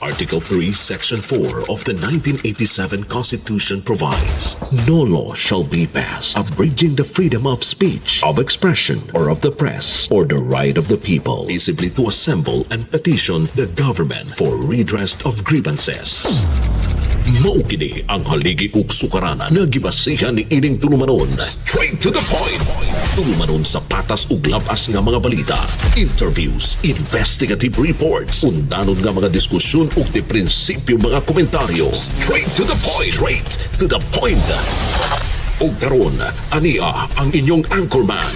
Article 3, Section 4 of the 1987 Constitution provides, "No law shall be passed abridging the freedom of speech, of expression, or of the press, or the right of the people peaceably to assemble and petition the government for redress of grievances." Mao kini ang haligi ug sukaranan nga gibasihan ni ining tulumanon. Straight to the point. Tulumanon sa patas ug labas nga mga balita, interviews, investigative reports, undanon nga mga diskusyon ug di prinsipyo mga komentaryo. Straight to the point. Straight to the point. Ug karon, ania ang inyong anchorman.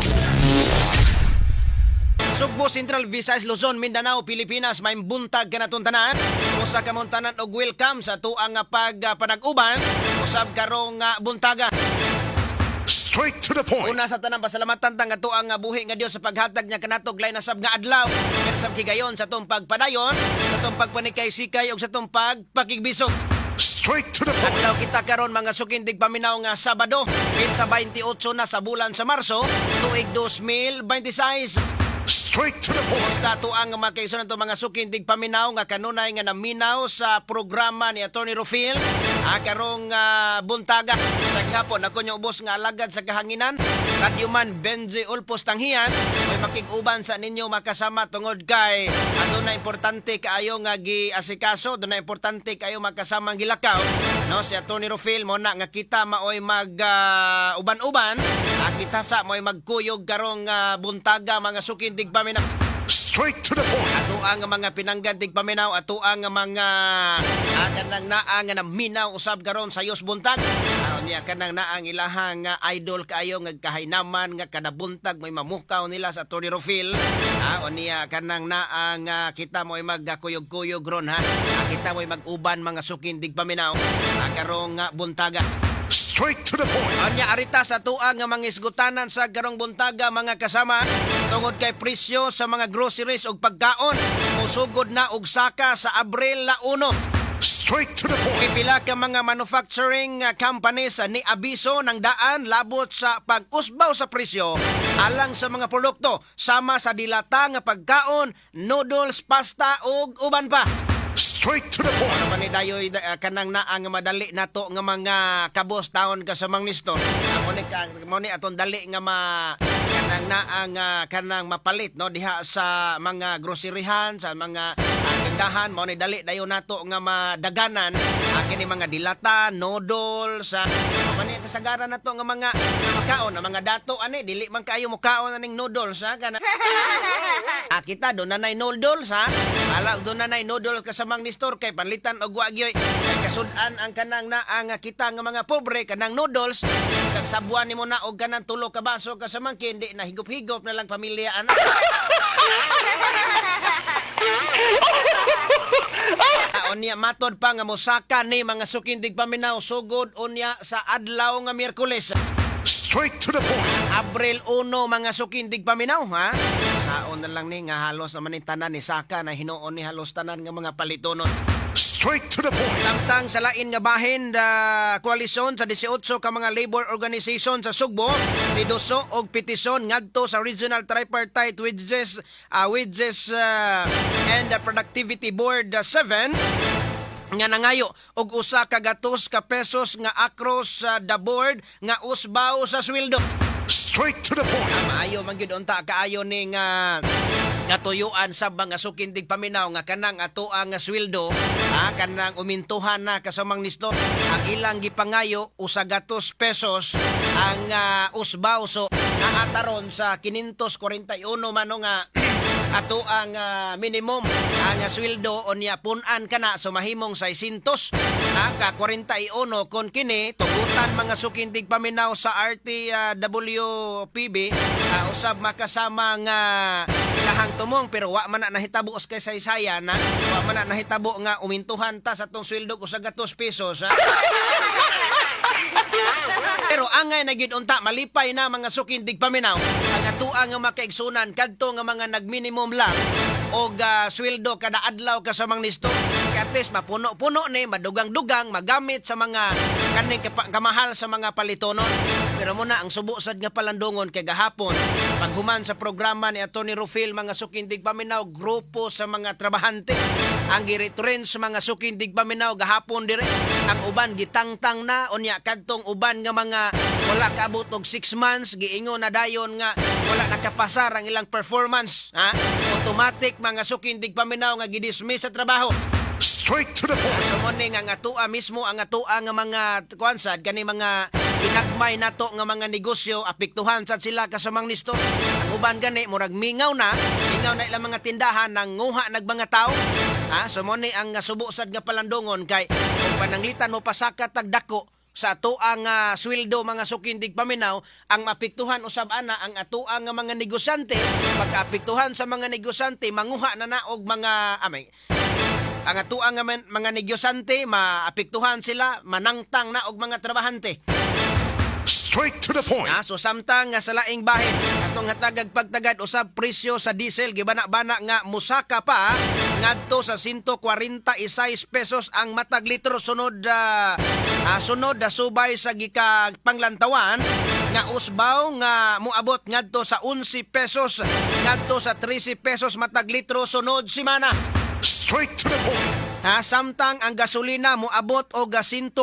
Sugbo, Central Visayas, Luzon, Mindanao, Pilipinas, may buntag kanatong tanan. Usa ka tanan og welcome sa tuang nga pagpanag-uban usab karong nga buntaga. Straight to the point. Una sa tanan, pasalamatan ta nga tuang nga buhi nga Dios sa paghatag niya kanatog lain na sab nga adlaw. Kaya sab higayon sa atong pagpadayon, sa atong pagpanikay-sikay ug sa atong pagpakigbisog. Straight to the point. Adlaw kita karon, mga suking tigpaminaw, nga Sabado, petsa 28 na sa bulan sa Marso, tuig 2026. Straight to the point. Kumusta to ang mga kaison to, mga suking tigpaminaw nga kanunay nga naminaw sa programa ni Attorney Rufil karong buntaga? Sa gihapon ako nyo ubos nga alagad sa kahanginan, Radyoman Benji Ulpos Tanghian, may makig-uban sa ninyo makasama tungod kay aduna importante kaayo nga giasikaso, aduna importante kaayo makasama ang gilakaw, no, si Attorney Rufil. Mo na nga kita maoy mag uban-uban, kita sa maoy magkuyog karong buntaga, mga suking tigpaminaw. Straight to the point. Ato ang mga pinanggan tigpaminaw, ato ang mga kanang naa nga naminaw usab karon sa Yos Buntag. Niya kanang naa ang ilahang idol kaayo nga kahinaman nga kada buntag may mamukaw nila sa Attorney Rufil. Niya kanang naa nga kita mo'y magkuyog-kuyog ron ha. Kita mo'y mag-uban, mga suking tigpaminaw, karong buntaga. Straight to the point. Anya arita sa tuang nga mga isgutanan sa karong buntaga, mga kasama, tungod kay presyo sa mga groceries ug pagkaon musugod na og saka sa Abril la 1. Straight to the point. Pipila ka mga manufacturing companies ni abiso ng daan labot sa pag-usbaw sa presyo alang sa mga produkto sama sa dilata nga pagkaon, noodles, pasta ug uban pa. Straight to the point. Ano man ni dayoy kanang naa nga madali nato nga mga kabos taon ka sa Mang Nestor. Mo ni aton dali nga ma kanang naa nga kanang mapalit, no, diha sa mga groceryhan, sa mga tindahan. Mo ni dali dayon nato nga madaganan kini mga dilata, noodles, sa uh, ni kasagaran nato nga mga makaon ang mga dato ani dili man kaayo mokaon aning noodles ha kana. Kita do na nay noodles ha. Ala do na nay noodles kasamang Nestor kay panlitan og wa gyoy kay kasud-an ang kanang naa nga kita nga mga pobre kanang noodles sa sabuan nimo na og kanang tulo ka baso kasamang hindi na higop-higop na lang pamilya ana. Unya matod pa nga mosaka ni, mga suking tigpaminaw, sugod unya sa adlaw nga Miyerkules. Straight to the point. Abril 1, mga suking tigpaminaw ha. Saon na lang ni nga halos naman ni tanan ni saka na hinuon ni halos tanan nga mga palitonon. Straight to the point. Samtang sa lain nga bahin, the koalisyon sa 18 ka mga labor organization sa Sugbo niduso og petisyon ngadto sa Regional Tripartite Wages and Productivity Board 7 nga nangayo og 100 ka pesos nga across the board nga usbaw sa sweldo. Straight to the point. Maayo man gyud unta kaayo ni nga nga tuyuan sa mga suking tigpaminaw nga kanang atoa nga sweldo kanang umintuhan na kasamang nisto. Ang ilang gipangayo, 100 pesos ang usbaw, so naa taron sa 541 mano nga ato ang minimum ang sweldo. Unya pun-an kana, so mahimong 600 ka 41 kon kini tugutan, mga suking tigpaminaw, sa RTWPB usab makasama nga ilahang tumong. Pero wa man na nahitabo kay saysayan na wa man na nahitabo nga umintuhan ta sa tong sweldo og 100 pesos ha. Pero angay na gyud unta malipay na, mga suking tigpaminaw, ang atua nga makaigsunan kadto nga mga nagminimum lang og sweldo kada adlaw kasamang nisto. Kay at least mapuno-puno ni madugang-dugang magamit sa mga kaning kamahal sa mga palitonon. Pero muna ang subo sad nga palandungon kay gahapon pag Paghuman sa programa ni Atty. Rufil, mga suking tigpaminaw, grupo sa mga trabahante ang giretrench sa mga suking tigpaminaw gahapon dire. Ang uban gitangtang na, unya kadtong uban nga mga wala kaabot og 6 months, giingon na dayon nga wala nakapasar ang ilang performance, ha? Automatic, mga suking tigpaminaw, nga gidismiss sa trabaho. Straight to the point. So mo ni nga ang atoa mismo, ang atoa nga mga kuan sad kani, mga ginagmay nato nga mga negosyo, apektuhan sad sila, kasamang Nestor. Ang uban gani murag mingaw na ilang mga tindahan, nanguha nag mga tao. Ha, so mo ni ang subo sad nga palandongon kay kung pananglitan mo pasaka tag dako sa atoa nga sweldo, mga suking tigpaminaw, ang maapektuhan usab ana ang atoa nga mga negosyante. Pagkaapektuhan sa mga negosyante, manguha na na og mga amay ang atoa nga mga negosyante, maapektuhan sila, manangtang na og mga trabahante. Straight to the point. Ah, so samtang nga sa laing bahin, atong hatagag pagtagad usab presyo sa diesel gibana-bana nga musaka pa ngadto sa 146 pesos ang matag litro sunod subay sa gika panglantawan nga usbaw nga moabot ngadto sa 11 pesos ngadto sa 13 pesos matag litro sunod semana. Straight to the point. Ha, samtang ang gasolina moabot og 115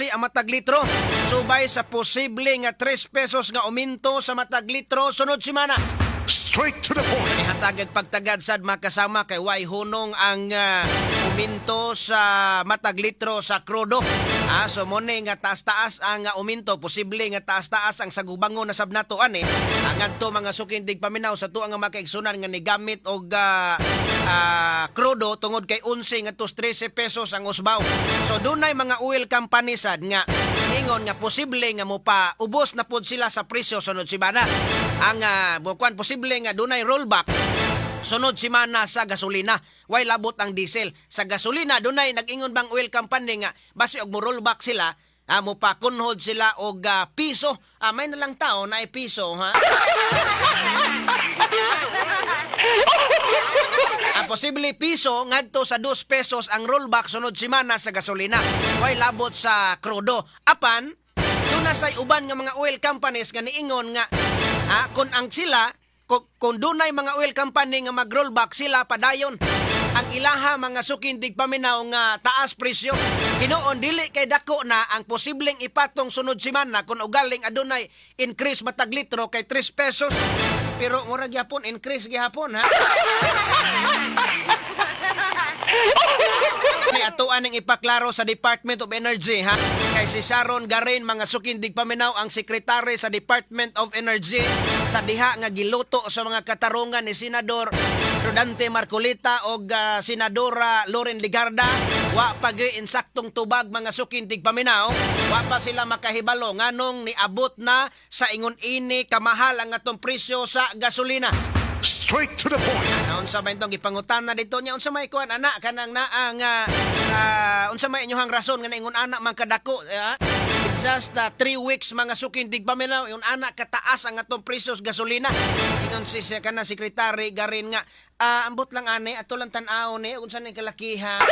ang matag litro subay sa posible nga 3 pesos nga uminto sa matag litro sunod semana. Straight to the point. Ihatagag pagtagad sad makasama kay way hunong ang uminto sa matag litro sa krudo. Ah, so mo ni nga taas-taas ang uminto, posible nga taas-taas ang sagubangon na sab nato ani. Ang ngadto, mga suking tigpaminaw, sa tuang nga makaigsunan nga nigamit og krudo tungod kay 11 ngadto 13 pesos ang usbaw. So dunay mga oil company sad nga ingon nga posible nga mo pa ubos na pod sila sa presyo sunod semana. Ang bukuan posible nga dunay rollback sunod semana sa gasolina. Way labot ang diesel. Sa gasolina dunay nag-ingon bang oil company nga basi og mo rollback sila, mo pakunhod sila og piso. Ah, may na lang tao na ay piso, ha. Ah, posible piso ngadto sa 2 pesos ang rollback sunod semana sa gasolina. Way labot sa krudo. Apan duna say uban nga mga oil companies nga niingon nga kung ang sila kung dunay mga oil company nga mag-rollback sila, padayon ang ilaha, mga suking tigpaminaw, nga taas presyo. Hinuon dili kay dako na ang posibleng ipatong sunod semana kung ugaling adunay increase matag litro kay 3 pesos. Pero mura gyapon increase gihapon, ha. Ni ato aning ipaklaro sa Department of Energy, ha. Kay si Sharon Garin, mga suking tigpaminaw, ang sekretary sa Department of Energy sa diha nga giluto sa mga katarungan ni Senador Rodante Marcoleta og Senadora Loren Legarda, wa pa gyud insaktong tubag, mga suking tigpaminaw. Wa pa sila makahibalo nganong niabot na sa ingon ini kamahal ang atong presyo sa gasolina. Straight to the point. Na unsa ba itong gipangutana dito niya, unsa may kuan ana kanang naa nga unsa may inyong rason nga naingon ana man kadako, eh? Just 3 weeks, mga suking tigpaminaw, yung ana kataas ang atong presyo sa gasolina. Ingon si kanang sekretary Garin nga ambot lang ani, ato lang tan-aw ni unsa ni kalakiha.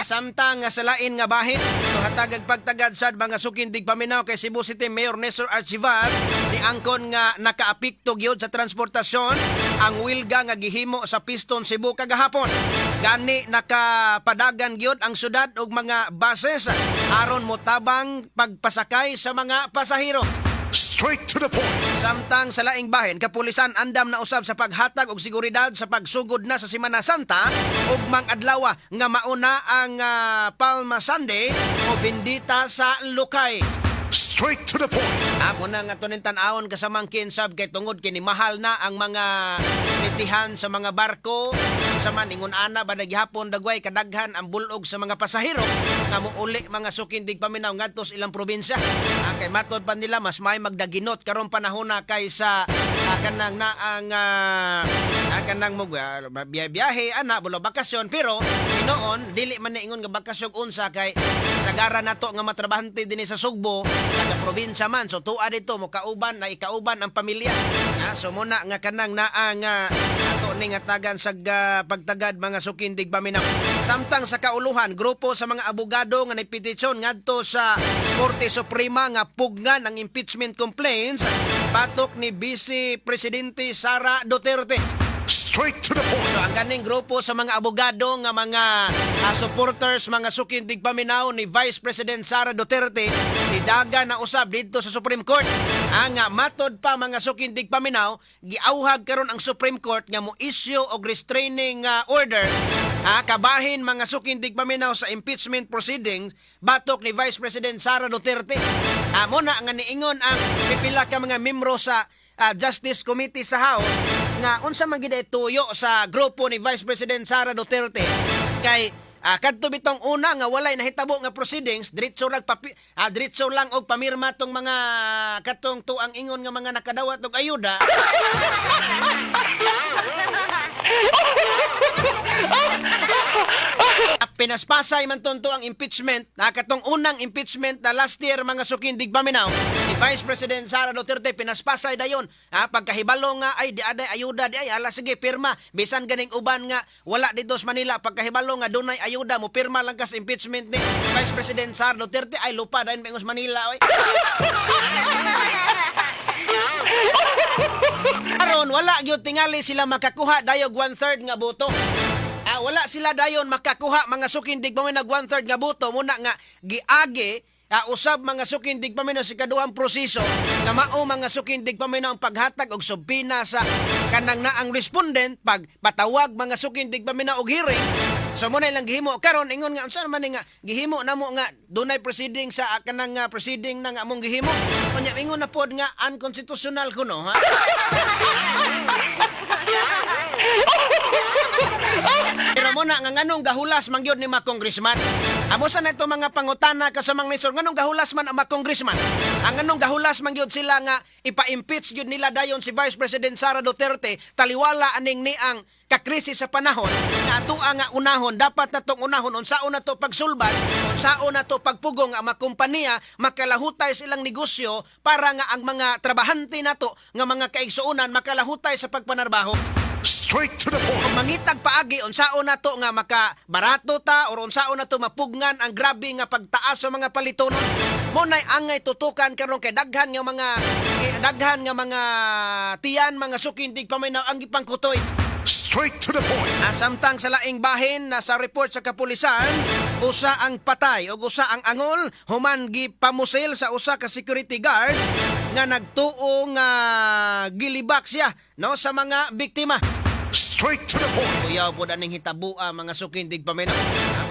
Samtang nga sa lain nga bahin, so hatagag pagtagad sad, mga suking tigpaminaw, kay Cebu City Mayor Nestor Archival ni angkon nga nakaapekto gyud sa transportasyon ang wilga nga gihimo sa Piston Cebu kagahapon. Gani nakapadagan gyud ang syudad og mga buses aron motabang pagpasakay sa mga pasahero. Straight to the point. Samtang sa laing bahin, kapulisan andam na usab sa paghatag og seguridad sa pagsugod na sa Semana Santa ug mang adlaw nga mauna ang Palma Sunday o Bendita sa Lukay. Straight to the point. Ako na nga tunin tan-awon kasamang kinsab kay tungod kini mahal na ang mga titihan sa mga barko. Unsa man ingon ana ba na gihapon dagway kadaghan ang bulog sa mga pasahero nga muuli, mga suking tigpaminaw, ngadto sa ilang probinsya. Ah, kay matod pa nila mas may magdaginot karong panahona kaysa kanang naang kanang mo biyahe ana bulo bakasyon, pero hinuon dili man na ingon nga bakasyon unsa kay sagara nato nga matrabahante dinhi sa Sugbo taga probinsya man, so tuwa dito mo kauban na ikauban ang pamilya. Ah, so muna nga kanang naa nga ato ning hatagan sa pagtagad, mga suking tigpaminaw. Samtang sa kauluhan, grupo sa mga abogado nga nagpetisyon ngadto sa Korte Suprema nga pugnan ang impeachment complaints batok ni Vice Presidente Sara Duterte. Straight to the point. So ang kaning grupo sa mga abogado nga mga supporters, mga suking tigpaminaw ni Vice President Sara Duterte, nidaga na usab didto sa Supreme Court. Ang matod pa, mga suking tigpaminaw, giauhag karon ang Supreme Court nga mo-issue og restraining order kabahin, mga suking tigpaminaw, sa impeachment proceedings batok ni Vice President Sara Duterte. Mo na nga niingon ang pipila ka mga membro sa Justice Committee sa House nga unsa man gid ay tuyo sa grupo ni Vice President Sara Duterte kay kadto bitong una nga walay nahitabo nga proceedings, diretso lang og pamirma tong mga katong tuang ingon nga mga nakadawat og ayuda. Pinaspasay man tonto ang impeachment na katong unang impeachment na last year, mga suking tigpaminaw, ni Vice President Sara Duterte. Pinaspasay dayon ha, pagkahibalo nga ay di aday ayuda di ay, ala sige, pirma. Bisan ganing uban nga wala dito sa Manila, pagkahibalo nga dunay ayuda, mo pirma lang kas impeachment ni Vice President Sara Duterte, ay lupa dayon sa Manila oy. Karon wala gyud tingali sila makakuha dayog one-third nga boto. Wala sila dayon makakuha, mga suking tigpaminaw, one-third nga boto. Muna nga giagi usab, mga suking tigpaminaw, sa kaduhang proseso nga mao, mga suking tigpaminaw, ang paghatag og subpoena sa kanang naang respondent, pagpatawag, mga suking tigpaminaw, og hearing. So mo na ilang gihimo karon, ingon nga unsa man ni nga gihimo namo nga dunay proceeding sa kanang proceeding na nga among gihimo. Unya ingon na pod nga unconstitutional kuno ha. Pero mo na nga nganong gahulas man gyud ni mga congressman? Amo sa na ito mga pangutana kasamang Nestor, nganong gahulas man ang mga congressman? Ang nganong gahulas man gyud sila nga ipa-impeach gyud nila dayon si Vice President Sara Duterte taliwala aning niang kakrisis sa panahon nga atoa nga unahon, dapat natong unahon unsaon na to pagsulbad, unsaon na to pagpugong ang mga kompanya makalahutay silang negosyo para nga ang mga trabahante nato nga mga kaigsuonan makalahutay sa pagpanarbaho. Straight to the point. Mangitag paagi unsaon nato nga makabarato ta or unsaon nato mapugngan ang grabe nga pagtaas sa mga palitonon. Mo nay angay tutukan karon kay daghan nga mga tiyan, mga suking tigpaminaw, ang gipangkutoy. Straight to the point. Samtang sa laing bahin na sa report sa kapulisan, usa ang patay ug usa ang angol human gipamusil sa usa ka security guard nga nagtuo nga gilibak siya, no, sa mga biktima. Straight to the point. Kuyaw po aning hitabua, mga suking tigpaminaw.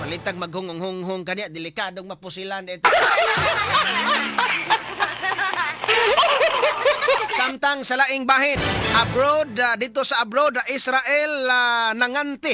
Palitag maghunghunghung kaniya, delikadong mapusilan ito. Samtang sa laing bahin, abroad, dito sa abroad, Israel nanganti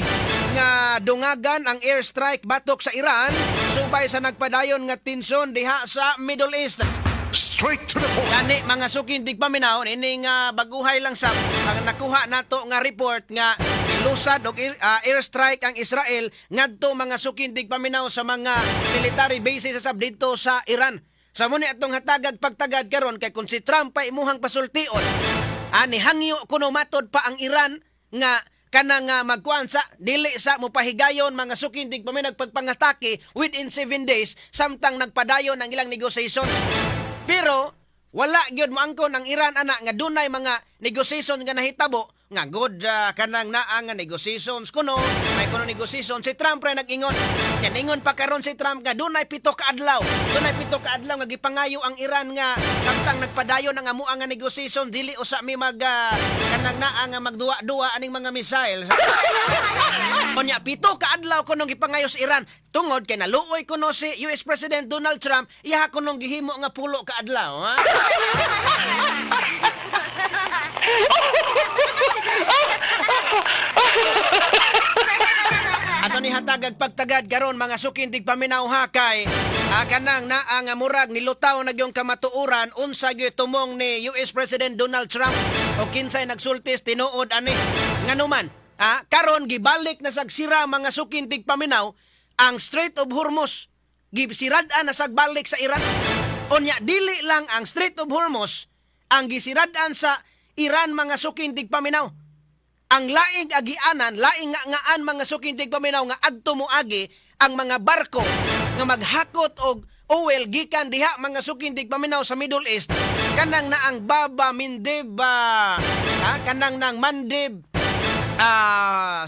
nga dungagan ang airstrike batok sa Iran subay sa nagpadayon nga tensyon diha sa Middle East. Straight to the point. Gani, mga suking tigpaminaw, ini nga baguhay lang sa ang nakuha nato nga report nga lusad og airstrike ang Israel ngadto, mga suking tigpaminaw, sa mga military bases sa didto sa Iran. Sa muni atong hatagag pagtagad karon kay kung si Trump pa imuhang pasultion, ani hangyo kuno matod pa ang Iran nga kanang nga magkuan sa dili sa mopahigayon, mga suking tigpaminaw, pagpangatake within 7 days samtang nagpadayon ang ilang negotiations. Pero wala gyud moangkon ang Iran ana nga dunay mga negotiation nga nahitabo nga good kanang naa nga negotiations kuno, may kuno negotiation. Si Trump ra nag-ingon. Yan ingon pa karon si Trump nga dunay 7 ka adlaw nga gipangayo ang Iran nga samtang nagpadayon ang amua nga negotiation, dili usa mi mag kanang naa nga magduwa-duwa aning mga missiles. Unya 7 ka adlaw kunong gipangayo sa Iran, tungod kay naluoy kuno si US President Donald Trump, iha kunong gihimo nga 10 ka adlaw ha. Ato ni hatagag pagtagad karon, mga suking tigpaminaw ha, kay kanang naa nga murag nilutaw na gyung kamatuoran unsa gyud tumong ni US President Donald Trump o kinsay nagsultis tinuod ani. Nganuman karon gibalik na sag sira, mga suking tigpaminaw, ang Strait of Hormuz. Gisirad-an na sag balik sa Iran. Unya dili lang ang Strait of Hormuz ang gisirad-an sa Iran, mga suking tigpaminaw. Ang laing agianan, laing nga ngaan, mga suking tigpaminaw, nga adto moagi ang mga barko nga maghakot og oil gikan diha, mga suking tigpaminaw, sa Middle East, kanang naang Baba Mindib, ha, kanang nang Mandib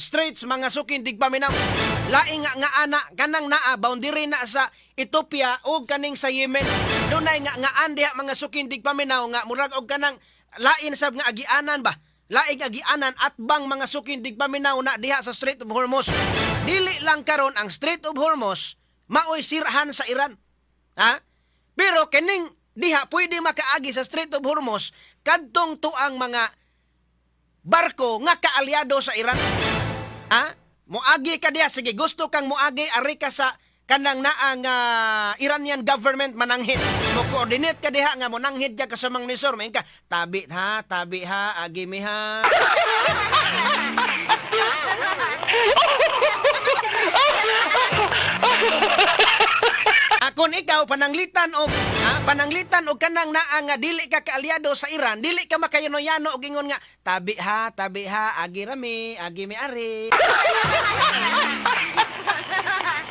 straits, mga suking tigpaminaw. Laing nga nga ana, kanang naa boundary na sa Ethiopia o kaning sa Yemen. Dunay nga ngaan diha, mga suking tigpaminaw, nga murag og kanang lain sab nga agianan ba, laing agianan at bang, mga suking tigpaminaw, na diha sa Strait of Hormuz. Dili lang karon ang Strait of Hormuz maoy sirhan sa Iran, ha? Pero kining diha pwede makaagi sa Strait of Hormuz kadtong tuang mga barko nga kaalyado sa Iran. Ha? Moagi ka diha, sige, gusto kang moagi, ari ka sa kanang naa nga Iranian government mananghid. Mo coordinate ka diha nga monanghid ka kasamang nisor, may ka, "Tabi ha, tabi ha, agi mi ha." Kung ikaw pananglitan og ha, pananglitan og kanang naa nga dili ka kaalyado sa Iran, dili ka makayano-yano og ingon nga, "Tabi ha, tabi ha, agi rami, agi mi ari."